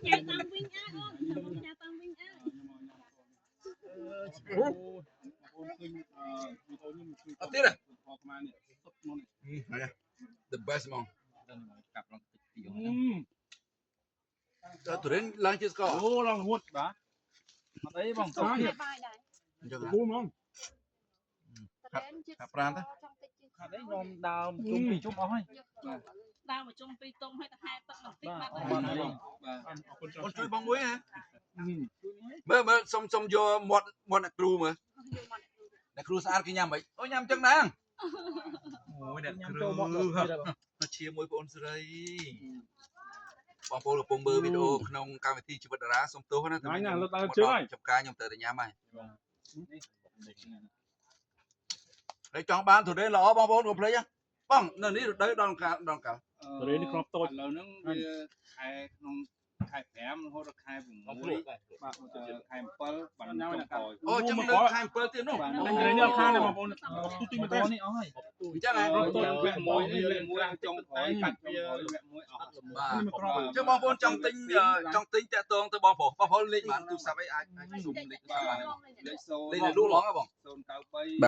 ញ៉ាំតាមវិញអើអូនខ្ញុំញ៉ាំតាមវិញអើ អូបងឃើញវីដេអូនេះជួយ អត់ទៀតទេ ផងខ្មែរនេះសុទ្ធមកនេះ The best ហ្មង កាប់ឡើងតិចទី តើទុរេនឡើងជាស្ករ អូឡើងហួត បាទអត់អីបងសុខភាព បាយដែរ អញ្ចឹង គូហ្មង តេនជិះ ហាត់ប្រាណទៅ ចង់តិចជាង ខាត់អីនំដើមជុំពីរជុំអស់ហើយ ដើមមកជុំពីរទុំឲ្យទៅហែទឹកបន្តិចបាត់ បាទ ហើយ បាទអរគុណ អូនជួយបងមួយហ៎មើលមើលសុំសុំយកមាត់មាត់អ្នកគ្រូមើល យកមក អ្នកគ្រូស្អាតគេញ៉ាំហ្មងអូញ៉ាំអញ្ចឹងដែរអូយអ្នក ញ៉ាំ គ្រូ ចូលមកដល់ទៀត មកជាមួយបងស្រីបងប្អូនកំពុងមើលវីដេអូក្នុងកម្មវិធីជីវិតតារាសុំទោសណា ណាញ៉ាំលើកដើមជើងហើយ ចំការខ្ញុំទៅតែញ៉ាំហើយ នេះ ហើយចង់បានទុរេនល្អបងប្អូនកុំភ្លេចណាបងនៅនេះរដូវដល់កាលដល់កាល ទុរេននេះគ្រាប់តូច ឥឡូវហ្នឹងវាខែក្នុងខែ5រហូតដល់ខែ6 មកភ្លក់ដែរ បាទមកទៅ ខែ7បានចុងក្រោយ អូចឹងនៅខែ7ទៀតនោះ បាទ តែទុរេននេះអត់ខានទេបងប្អូនទូទីមែនទេ នេះអស់ហើយ អញ្ចឹងហ៎ វគ្គមួយនេះវគ្គមួយចុងក្រោយកាច់ចុងក្រោយវគ្គមួយអស់ បាទ នេះមកគ្រាប់ អញ្ចឹងបងប្អូនចង់ទិញចង់ទិញតាក់ទងទៅបងប្រុសបងប្រុសលេខបានទូរស័ព្ទអីអាចអាចសុំលេខទូរស័ព្ទបាន លេខ0 លេខនៅលក់ហ្មងហ៎បង 093